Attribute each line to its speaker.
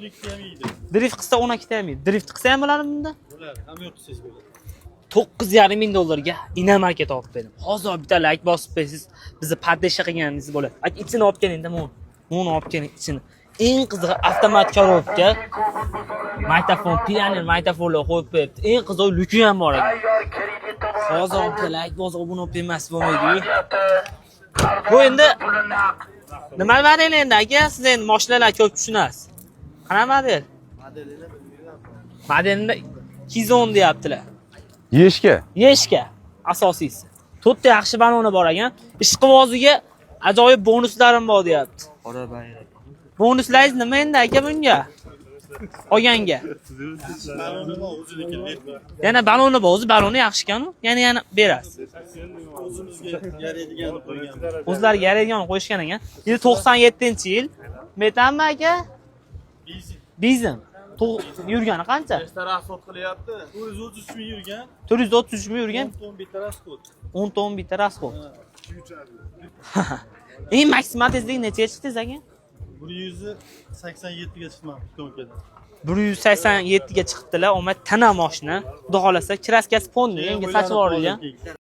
Speaker 1: 12 ham yeydi.
Speaker 2: Drift qilsa 12 ta ham yeydi. Drift qilsa ham bo'ladimi bunda?
Speaker 1: Bo'ladi, hamma yo'q qilsangiz bo'ladi.
Speaker 2: 9,5 ming dollarga иномарка topib berdim. Hozir bitta layk bosib qo'ysiz, bizni поддержка qilganingiz bo'ladi. Aka, ichini olib keling-da, mana. Buni olib keling ichini. Eng qizig'i, avtomat коробка, magnitofon, Pioneer magnitofonlar qo'yib qo'yibdi. Eng qizig'i, люки ham bor ekan. Hozir bitta layk bosib obuna bo'lib emas bo'lmaydi-yu. Bu endi nima model endi, aka? Siz endi mashinalar ko'p tushunasiz. Qanaqa model? Modelni 210 deyaptilar.
Speaker 3: Yeyishga.
Speaker 2: Yeyishga asosiysi. To'rtta yaxshi baloni bor ekan. Ishqiboziga ajoyib bonuslarim bor deyapti. Bonuslaringiz nima endi, aka, bunga? Olganga.
Speaker 1: Baloni bor, o'ziniki.
Speaker 2: Yana baloni bor, o'zi baloni yaxshi ekan-u. Yana berasiz.
Speaker 1: O'zimizga yaraydiganini qo'yganmiz.
Speaker 2: O'zlariga yaraydigan qo'yishgan ekan. Yil 97-yil. Metanmi, aka?
Speaker 1: Benzin.
Speaker 2: Benzin. Yurgani qancha?
Speaker 1: Nechta расход qilyapti? 433 ming yurgan.
Speaker 2: 433 ming yurgan.
Speaker 1: 10 ton bitta расход.
Speaker 2: 10 ton bitta расход. Eng maksimal tezlik nechaga chiqdingiz, aka?
Speaker 1: 187 ga chiqman пятёрка da.
Speaker 2: 187 ga chiqibdilar. Omad tana moshina. Xudo xolasa, краска si полный, yangi sachib yuborilgan.